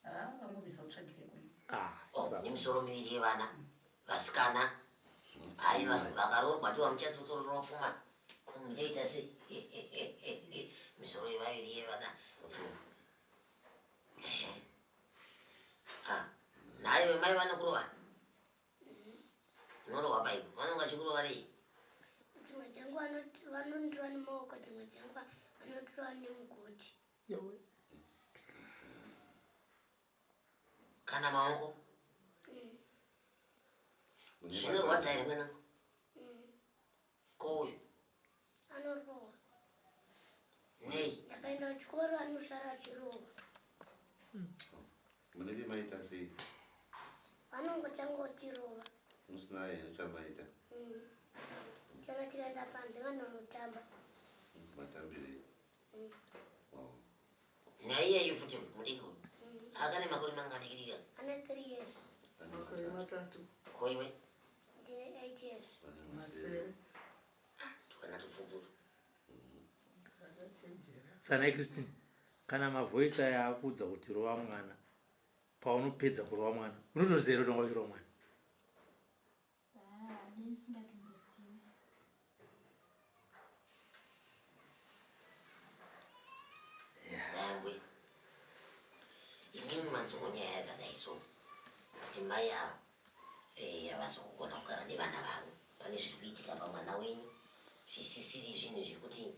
Ah, vangobvisa kutsvagire kuno. Ah, Oh, baba. nemisoro miviri yevana vasikana. Aiwa vakaroorwa ndivo muchatsotsorora pfuma. Ko muchaita sei? Misoro yevaviri yevana. Ah, nhaiwe mai vanokurova? Unorohwa paiko? Vanonga vachikurova rei? Dzimwe dzenguva vanondirova nemaoko, dzimwe dzenguva vanotirova nemugoti. Kana maoko? Zvinorwadza here mwanangu? Ko uyu? Anorohwa. Nei? Ndakaenda kuchikoro anosara achirohwa. Munenge maita sei? Vanongotanga kutirova. Musina here chamaita? Chero tikaenda panze vanonotamba. Matambirei? Oh. Naiyeyu futi mudiki uyu. Akane makore mangani kirika? Ane 3 years. Ane matatu. Ko iwe? Ndine 8 years. Ane masere. Twana tupfupi. Sanai Christine, kana mavoice aya akuudza kuti rova mwana, paunopedza kurova mwana, unotoziva here kuti wanga uchirova mwana? Ah, ndindisingatombozivi. Nyangwe. Imimi manzwa nyaya yakadai so kuti mai ava havasi kugona kugara nevana vavo. Pane zviri kuitika pamwana wenyu zvisisiri zvinhu zvekuti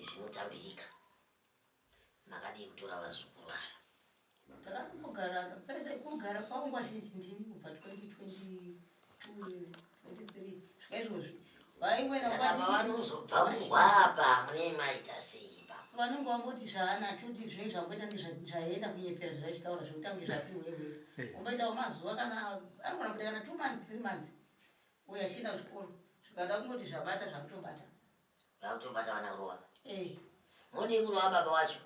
zvinotambirika. Makadii kutora vazukuru ava? Takambogara pese kugara kwangu kazhinji ndini kubva 2022 23 svika izvozvi. Vaingoenda Saka pavanozobva kurwa apa mune maita sei ipapo? Vanonge vangoti zvaana toti zvinenge zvamboita kunge zvaenda kunyepera zvaizvitaura zvekuti ange zvati wewe. Umboitawo mazuva kana anogona kuita kana 2 months 3 months uyo achienda kuchikoro zvikada kungoti zvabata zvakutobata. Vakutobata vana kurova. Eh. Modii kurova baba wacho?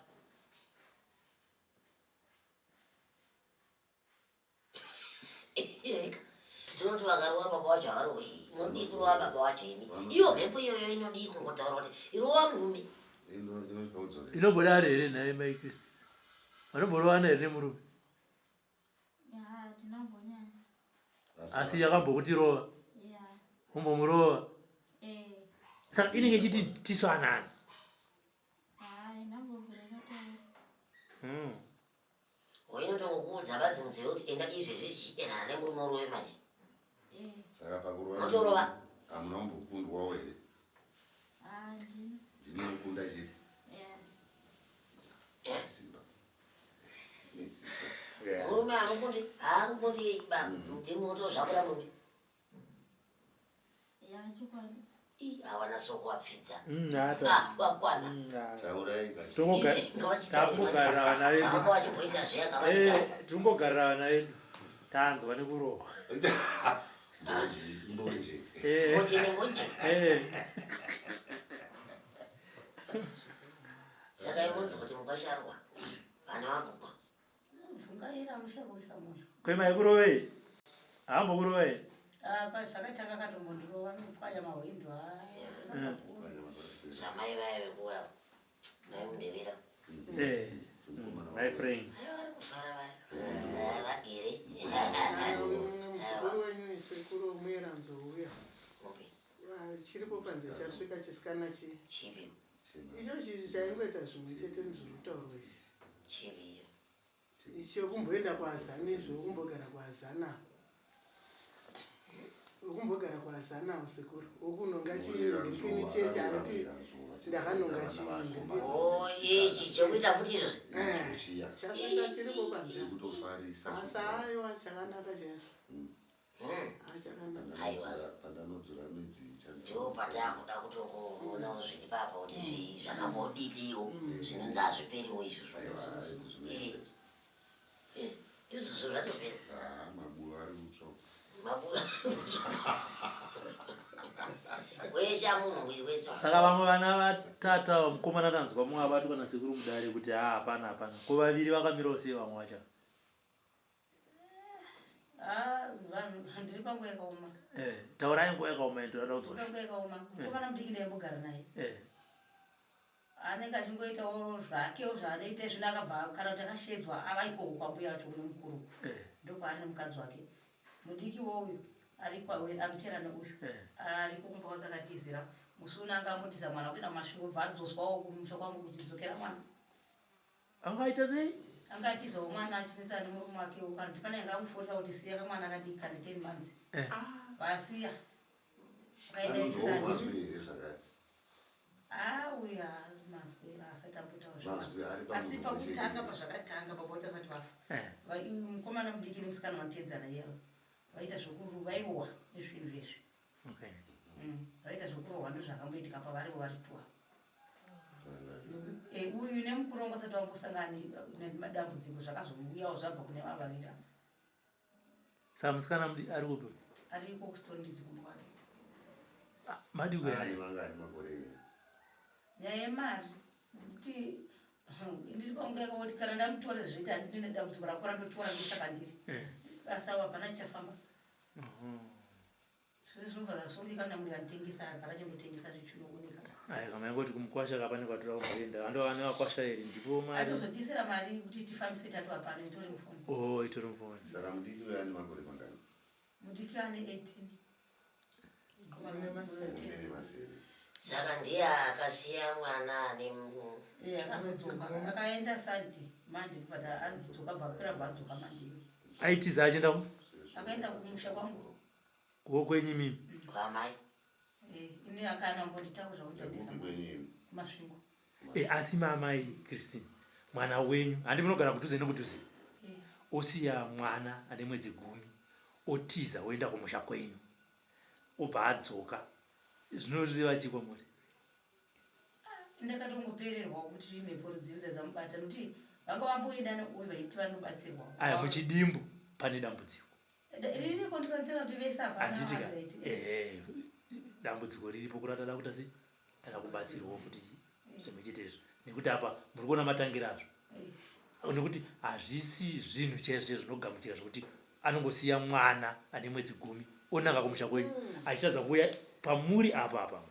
Tinoti vakarova baba wacho havarovi. Munodii kurova baba wacho imi? Iyo mhepo iyoyo inodii kungotaura kuti irova murume? Inombodaro here nhai mai Christine? Vanomborovana here nemurume? Ya, tinambonyanya. Asi yakambokuti rova? Ya. Umbomurova? Eh. Saka inenge ichiti tisu anani? Hayi, ndambobvira yakataura. Wainotongokuudza badzi munzeve kuti enda izvezvi chichidanana nemurume urove manje. Eh. Saka pakurova Motorova. Hamuna kumbokundwawo here? Ah, ndini. Ndinokunda chete. Yeah. Simba. Simba. Hamukundi haakukundi ba mudzimu unotozvakura mume. Ya chokwadi. Ii, hawana soko wapfidza. Hata. Ah, wakwana. Taurai kachi. Takungogarira vana vedu. Zvavanga vachimboita zviya ngavaita. Eh, tikungogarira vana vedu. Tanzwa nekurohwa. Mbonje, mbonje. Eh, Ngoje nengoje. eh. Saka imunzi kuti mukwasharwa. Vana vagugwa. Dzungaira mushakuisa mwoyo. Kwema ikurovei? Haambokurovei? Apa zvakatanga katombondirova nopwanya mahwindo. Zvamai vaya vekuuya. Nai mundevera. Eh. My friend. Aiwa vari kufara vaya. Ah, vagere. Mukuru wenyu sekuru muyeranzouya Mupi. chiripo panze chasvika chisikana chi Chipi. icho chichi chaingoita zvimwe chete nezvirikutaurwa ichi Chipi iyo. ichi wekumboenda kwaazana izvo wekumbogara kwaazana wekumbogara kwaazana sekuru wekunonga chiini cheche anoti ndakanonga chiini Oh, ichi chekuita futi izvozvi. Chiya. chasvika chiripo panze Chekutofarisa. asi aiwa chakanaka chaizvo Achakanaka Aiwa. Pandanodzura midzi Ndipo patakuda kutongoonawo zviri papa kuti zvakambodidiwo zvinonzi hazviperiwo izvozvo. Aiwa, izvi zvinoendesa. Eh, izvozvo zvatopera. Ah, mabuwa ari kutsva. Mabura. Kwesha munhu mwiri wese. Saka vamwe vana vatatu ava mukomana tanzwa mumwe abatwa nasekuru mudare kuti haa hapana hapana. Ko vaviri vakamirawo sei vamwe vacho? Ah, vanhu ndiri panguva yakaoma. Eh, taurai nguva yakaoma ndo toda kudzosha. Panguva yakaoma. Mukomana mudiki ndaimbogara naye. Eh. Anenge achingoitawo zvakewo zvaanoita zvino akabva kana kuti akashedzwa ava ikoko kwambuya wacho kune mukuru. Eh. Ndokwaari nemukadzi wake. Mudiki wouyu ari amutera neuyu. Eh. Ariko kumba kwake akatizira. Musi uno anga ambotiza mwana kuenda kumasvingo bva adzoswawo kumusha kwangu kuti dzokera mwana. Angaita sei? Anga atizawo mwana achinetsana nemurume wake kana kuti pane anga amuforera kuti siya kamwana kadiki kane 10 months. Eh. Vasiya. Akaenda Anonzwawo chisani. mazwi here zvakare? Ah, uyu haazi mazwi asati ambotaura Mazwi ari asi pamunhu weshe. pakutanga pazvakatanga baba vacho vasati vafa Eh. Mukomana mudiki nemusikana vanotedzana iyavo vaita zvekuru vairohwa nezvinhu izvi. Okay. Vaita zvekurohwa ndozvakamboitika pavarivo vari tuwa. Eh, uyu nemukuru wangu asati vambosangana nemadambudziko zvakazouyawo zvabva kune vava vaviri ava. Saka musikana ari kupi? Ariko kuStonebridge kumba kwake. Ah, madi kuenda. Ai, mangani makore here? Nyaya yemari kuti ndiri panguva yakati kana ndamutora zvoita handine dambudziko rakura ndotora ndoisa pandiri. Eh. Basa apo hapana chichafamba. Zvese zvinobva zvasungika nyangwe ndikatengesa hapana chendotengesa zvichinooneka. Ai, kana ingoti kumukwasha kapane kwatora kumboenda. Ando vane vakwasha here ndipo mari. Atozotisira mari kuti tifambise tatu hapana itori mufoni. Oh, itori mufoni. Saka mudiki uyo ane makore mangani? Mudiki ane 18. Gumi nemasere. Saka ndiye akasiya mwana ane Eh, akazodzoka akaenda Sunday, Monday kubva anzi dzoka bva kwira bva adzoka Monday. Aitiza achienda ku Akaenda kumusha kwangu. kuko kwenyu mimi. Kwamai. Eh, ini akana mbonditaurira kuti Kupi ndatiza kwenyu imi? kuMasvingo. Eh, asi mamai Christine, mwana wenyu, handi munogara kudhuze nekudhuze. Eh. Osiya mwana ane mwedzi 10, otiza oenda kumusha kwenyu. Obva adzoka. Zvinoreva chii kwamuri? Ndakatongopererwa kuti mhepo rudzividza dzamubata nekuti vanga vamboenda neuyu vaiti vanobatsirwa. Aya muchidimbu pane dambudziko. Riripo ndisatenda kuti vese hapana Handiti ka? vangaiti. Eh, dambudziko riripo kurata da kuita sei? Kana kubatsirwawo futi zvimwe chete izvo. Nekuti apa muri kuona matangira azvo. Nekuti hazvisi zvinhu chaizvo chaizvo zvinogamuchira zvekuti anongosiya mwana ane mwedzi 10 onanga kumusha kwenyu achitadza kuuya pamuri apa apa.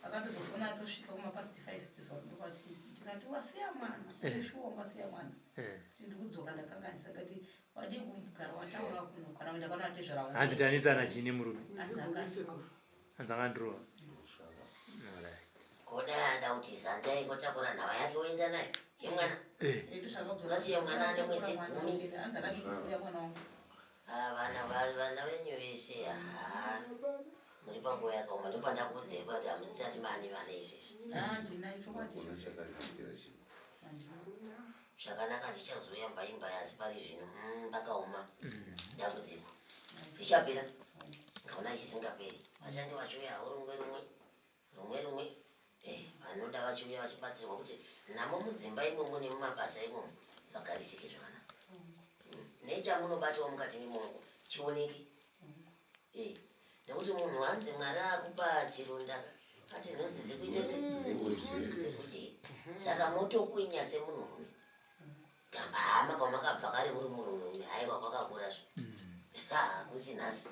Akatozofona atosvika kuma past 5 ndikati ndikati wasiya mwana. Shuwa wasiya mwana. Kuti ndikudzoka ndakanganisa ngati wadii kugara wataura kuno kana kuenda kwana atezvara wangu. Hanzi tanetsana chii nemurume? Hanzi akandirova. Hanzi akandirova. Alright. Koda ada kuti zandai kotakura nhava yake oenda nayo yemwana. Eh. Ungasiya mwana ane mwedzi 10. Hanzi akatisiya mwana wangu. Ah, vana venyu vese ah, muri panguva yakaoma ndopandakuudzai kuti hamusati mane vana izvezvi. Ah, ndina chokwadi. Hakuna chakanakira chino. Handina. Chakanaka chichazouya mbaimbai asi pari zvino mm, pakaoma dambudziko zvichapera hakuna chisingaperi vachange vachiuya havo rumwe rumwe rumwe rumwe eh, vanoda vachiuya vachibatsirwa kuti namo mudzimba imomo nemumabasa imomo vagarisike zvakanaka mm. nechamunobatawo mukati memongo chioneke Eh, nekuti munhu hanzi mwari akupa chironda ka ati nhunzi dzikuite sedzikudye saka motokwinya semunhurume gamba hama kwamakabva kare muri munhurume haiwa kwakakura zve hakusi nhasi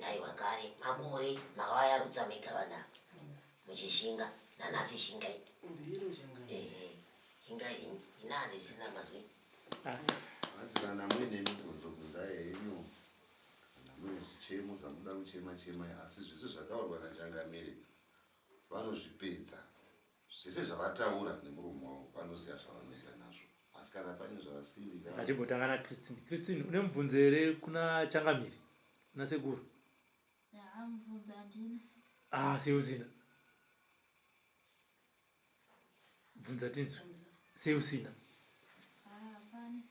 aiwa kare makore makavayarutsa mega vana muchishinga nanhasi shingai shingai ina handisina mazwi Hanzi kana muine mibvunzo bvunzai henyu kana muine zvichemo zvamuda kuchema chemai asi zvese zvataurwa nachangamire vanozvipedza zvese zvavataura nemuromo wavo vanoziva zvavanoita nazvo asi kana pane zvavasirira Ngatimbotanga naChristine. Christine, une mubvunzo here kuna Changamire? Kuna sekuru? Haa mubvunzo handina. Ah, sei usina? Bvunza tinzwe. Sei usina? Hapana.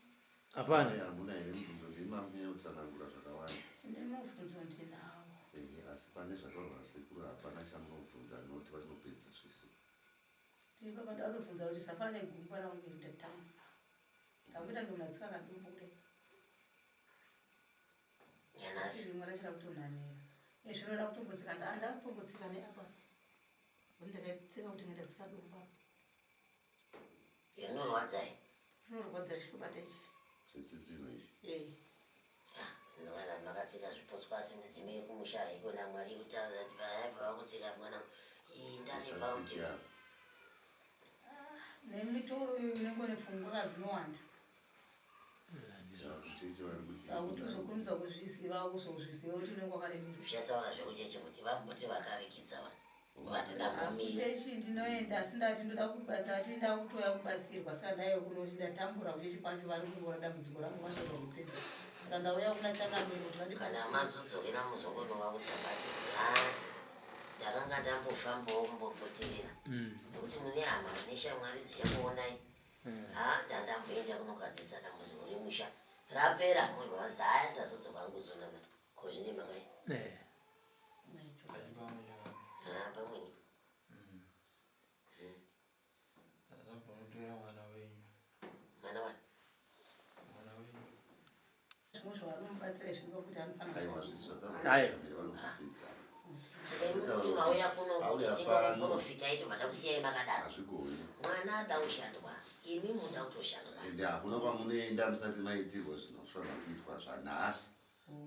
Hapana. Hamuna here mubvunzo ndimi makunyanya kutsanangura zvakawanda. Nemubvunzo ndinawo. Ehe, asi pane zvataurwa nasekuru hapana chamunobvunza noti vanopedza zvese. Tiri baba ndakutobvunza kuti zvafana negumba rangu iri ndatama. Ndakuita kunge munhu atsika kadombo kudai. Nyanasi. Rimwe racho rakutonhanira. Izvi zvinoda kutombotsika ndakutombotsika neapa. Ndakatsika kuti ndatsika dombo apa. Rinorwadza here? Rinorwadza richitobata ichi. Zvetsitsino izvi. Eh. Ah, ndinowana makatsika zvipotswa asi midzimu yekumusha haiko namwari kutaura kuti paya pavakutsika mwana ndati pauti. Ah, nemitoro iyo inenge nepfungwa dzinowanda. Sakuti uzokurumidza kuzviziva uzozviziva kuti unenge wakaremerwa. Uchataura zvekuchechi kuti vamboti vakarikidza vanhu vati ndambomira. Kuchechi ndinoenda asi ndati ndoda kubatsira ati ndakutouya kubatsirwa saka ndaive kunoti ndatambura kuchechi kwacho vari kungora dambudziko rangu vasvika kupedza saka ndauya kuna changamire kuti vandibatsire. Kana mazodzokera muzongonovaudza badzi kuti haa ndakanga ndambofambawo kumbopoterera nekuti mune hama neshamwari dzichakuonai haa ndandamboenda kunogadzirisa dambudziko remusha rapera muri vavanzi haya ndazodzoka hangu kuzonamata ko zvine mhaka yei Eh. haa pamweni Ndambonotora mwana wenyu. mwana wani Mwana wenyu. Zvimwe zvavanomubatsira izvi ndiko kuti anofanira Aiwa kushandisa. zvese zvataurwa Aiwa. nachangamire vanozvipedza. saka imi kuti mauya kuno kuti Auya pano. tingokuprofita iti vatakusiyai makadaro Hazvigoni. mwana ada kushandwa imi muda kutoshandwa Ende hakuna kwamunoenda musati maitirwa zvinofanira kuitwa zvanhasi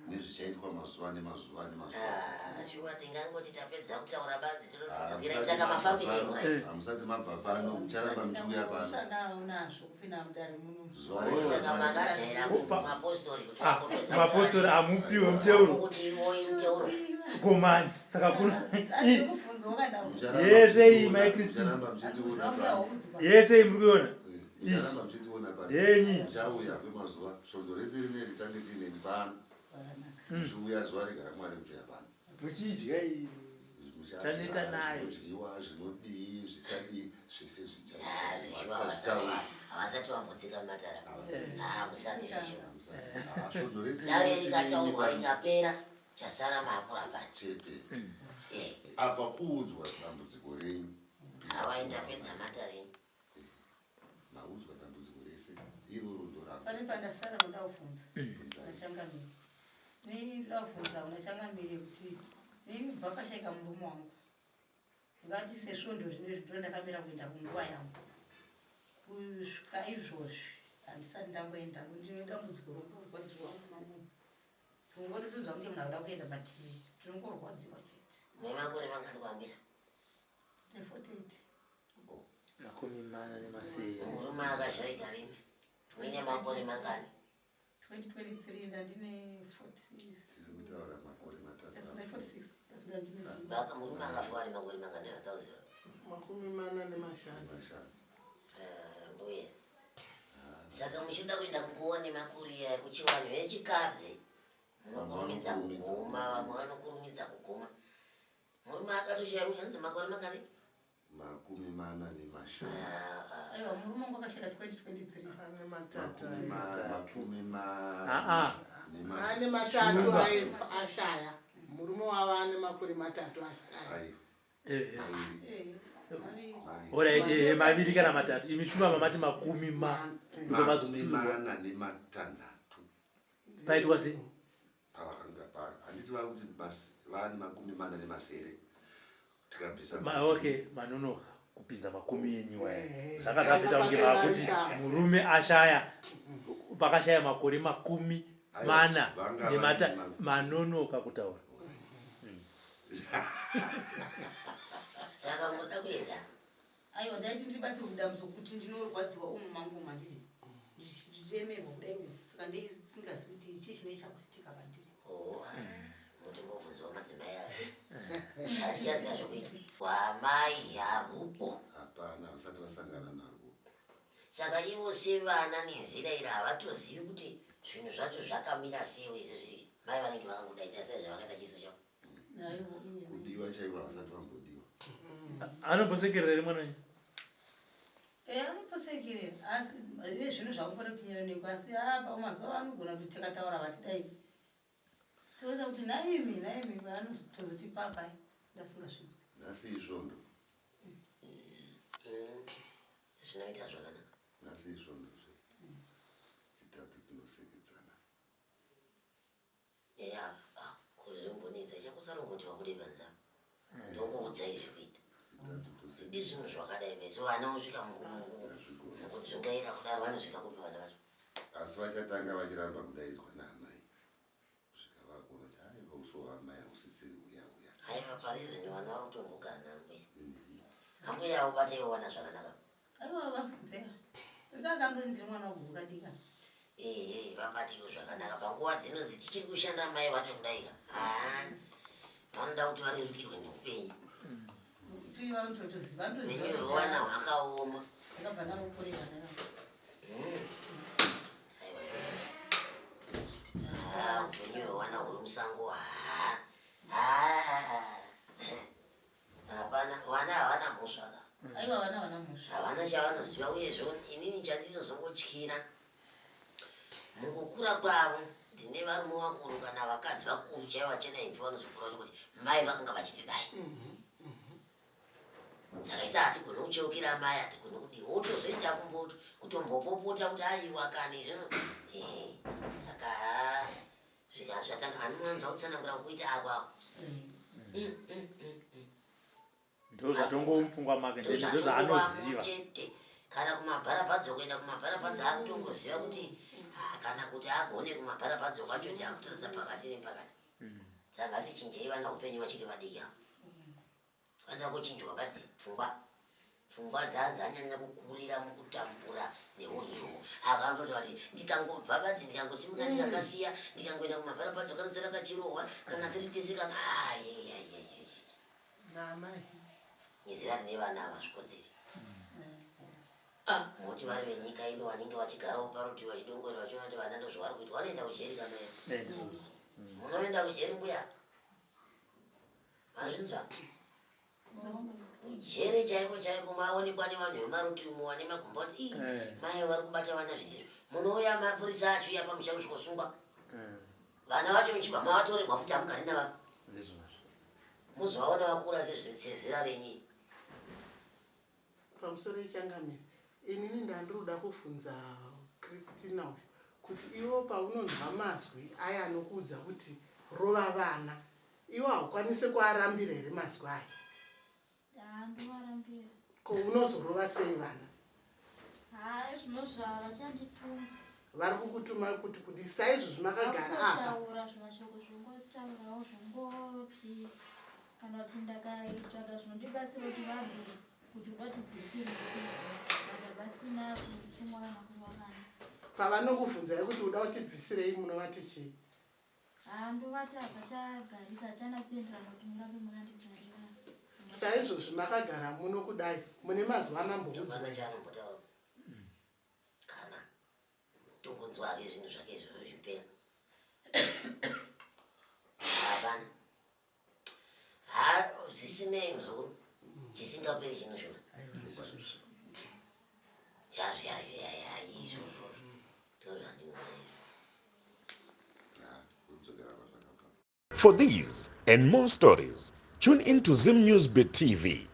nezvichaitwa mazuva nemazuva nemazuva Ah, shuwa tingangoti tapedza kutaura badzi tinotodzokera Hamusati saka mabva mafambiro pano, emurai hamusati mabva pano mucharamba muchiuya pano Ndisanawo nazvo kupinda mudare muno. Zuva rega saka ramwari. makajaira Opa. mapostori kuti Ah, akopedza mapostori hamupiwe muteuro kuti iwoyi muteuro komanje saka kuno Asi kubvunzwa wakandabvunza. Mucharamba Yese iyi, muchitiona- Mai Christine. mucharamba muchitiona Handikuziva mbuya pano. waudzwa. yese iyi muri kuiona Eh, mucharamba muchitiona pano Ndenyi. muchauya kwemazuva svondo rese rineri tange tiineni pano Zvakanaka. muchiuya zuva rega ramwari muchiuya pano muchidya iyi Muchadya Taneta nayo. zvinodyiwa zvinodii zvichadii zvese Ah, zvichiwa zvichaitwa havasati vambotsika mumatara Ah, musati zvichiwa svondo rese dare rineri tiineni rikataurwa pano rikapera chasara maakura pano chete Eh, apa kuudzwa dambudziko renyu hawai ndapedza matare enyu maudzwa dambudziko rese iroro ndorapa Pane pandasara ndoda kubvunza. Kuna changamire. Nini ndoda kubvunza kuna changamire kuti nini kubva pashaika murume wangu. Ngati sesvondo zvinezvi ndo ndakamira kuenda kunguva yangu. Kusvika izvozvi handisati ndamboenda ndine dambudziko rokurwadziwa mumamu. Dzimwe nguva ndotonzwa kunge munhu akuda kuenda but tinongorwadziwa chete. nemakore mangani kuambira Ndine 48. 47 murume akashaika rini muine makore mangani 2023 ndandine 46. tiri kutaura makore matatu Yes, ndine 46. Yes, ndandine Vaka murume akafa ari makore mangani vatauziva 45. mashanu mbuya saka muchida kuenda kunguva nemakuriya ekuchivanhu vechikadzi munokurumidza kuguma vamwe vanokurumidza kuguma murume akatoshaya hanzi makore mangani 45. Aiwa, murume wangu akashaya 2023. Ane matatu Makumi ayo. makumi Ah, ah. Ane matatu ayo ashaya. Murume wavo ane makore matatu ashaya. Aiwa, Eh, eh. maviri. Eh, maviri. Maviri. Alright, eh, maviri kana matatu. Imi shumba mamati makumi ma. Ndipo Makumi mazotsiurwa. mana nematanhatu. Paitwa sei? Pavakanga pa handiti vakuti vane 47 tikabvisa Ma, okay, manonoka kupinza makumi enyu aya. Eh, Zvanga zvazoita kunge makuti murume ashaya pakashaya makore makumi Aiwa, mana vanga nemata vane ma- manonoka kutaura. Saka munoda kuenda? Aiwa, ndaiti ndibatsirwe kudambudziko kuti ndinorwadziwa umu mangu umu handiti ndichiremerwa kudai umu saka ndisingazivi kuti chii chinenge chakuitika pandiri. Oh, mutombobvunzawo madzimai aya. Hatichaziva zvekuita. Hwamai hahupo. Hapana, vasati vasangana narwo. Saka ivo sevana nenzira iri havatozivi kuti zvinhu zvacho zvakamira sei izvozvi. Mai vanenge vakangodaita sei zvavakaita chiso chavo. Aiwa, iye. Kudiwa chaiko havasati vambodiwa. Anombosekerera here mwana wenyu? Eh, anoposekerera asi iye zvinhu zvakukona kuti nyeronekwa asi apa mazuva anogona kuti tikataura vatidai toza kuti naimi naimi vanotozoti papai ndasingazvinzwi. Nhasi isvondo. Zvinoita zvakanaka. Nhasi isvondo zve. Chitatu tinosekedzana. Eya, ah, kuzvimbonetsa chakusarongoti vabude panze apa. Ndokuudzai zvekuita. Chitatu Tidi tosekedzana. zvinhu zvakadai meso vana vosvika Hazvigoni. mukudzungaira kudaro vanosvika kupi vana vacho? Asi vachatanga vachiramba kudaidzwa naamai. Kusvika vakuona kuti aiwa uso hwaamai hausisiri uya uya. Aiwa, pari zvino vana vari kutombogara naambuya. Ambuya avo bataiwo vana zvakanaka. Aiwa, vabvunzeka ikakandori ndiri mwana wagogo kadika. Ehe, vabateiwo zvakanaka panguva dzinozi tichiri kushanda mai vacho kudai ka. Haa, vanoda kuti varerukirwe neupenyu. Tui vanototoziva vanotoziva Upenyu kuti hwevana hwakaoma. ndakabva navo kure vana vavo. Aiwa, ah, upenyu hwevana huri musango haa. Haa. Hapana, vana havana mhosva ka. Aiwa, vana vana mhosva. Havana chavanoziva uyezve inini chandinozongotyira mukukura kwavo ndine varume vakuru kana vakadzi vakuru chaivo vachena imvi vanozokura kuti mai vakanga vachiti dai. Saka isa hatigoni kucheukira mai, hatigoni kudii wotozoita kutombopopota kuti aiwa kani zvino. Eh, saka haa, zvika zvatanga anowanza kutsanangura kuita ako ako. Ndozvatongova mupfungwa make ndozvaanoziva. Chete kana kumabharabhadzo kuenda kumabharabhadzo akutongoziva kuti ah, kana kuti agone kumabharabhadzo kwacho kuti akutarisa pakati nepakati. Saka ngatichinjei vana upenyu vachiri vadiki avo. Vanoda kuchinjwa badzi pfungwa. Pfungwa dzanyanya kukurira mukutambura neunhu. Ava vanototi vati ndikangobva badzi ndikangosimuka ndikakasiya ndikangoenda kumabharabhadzo kanosara kachirohwa kana tiri tese kana ai ai ai. Naamai. Nezera rine vana ava zvikodzeri. Ah, moti vari venyika ino vanenge vachigarawo parutivi vachidongorera vachiona kuti vana ndozvavari kuita vanoenda kujeri kana Eh, ndizvo. Munoenda kujeri mbuya? Mazvinzwa? Kujeri chaiko chaiko maonekwa nevanhu vemarutivi muwane magumba kuti ii mai vari kubata vana zvisizvo. Munouya mapurisa achiuya pamusha kusvikosungwa. Vana vacho muchibva mavatorerwa futi hamugari navavo. Ndizvo. Muzovaona vakura sezera renyu iri. Pamusoro yechangamire, inini ndandiroda kuvhunza Christina uyu kuti iwo paunonzwa mazwi aya anokuudza kuti rova vana, iwo haukwanisi kuarambira here mazwi aya? Haa, ndovarambira. Ko unozorova sei vana? Haa, zvinozva vachandituma. Vari kukutuma kuti kudi saizvozvi makagara apa? Vakungotaura zvimashoko zvingotaurawo zvingoti kana kuti ndakatsvaga zvinondibatsira kuti vabve kuti uda kuti bvisire chete but havasina kutumwa kana kurova vana. Pavanokuvhunzai kuti uda kuti bvisirei munovati chii? Haa, ndovati hapachagarika hachanatsoenderana kuti murambe mukandigarira. Saizvozvi makagara muno kudai mune mazuva anamboudzwa. Hapana chaanombotaura. Kana tongonzwa hake zvinhu zvake izvozvo zvipera. Hapana. Haa, zvisinei muzukuru. Chisingaperi chinoshura. Chazviazviaizvozvo ndozvandinoona izvo. For these and more stories, tune in to Zim News Bit TV.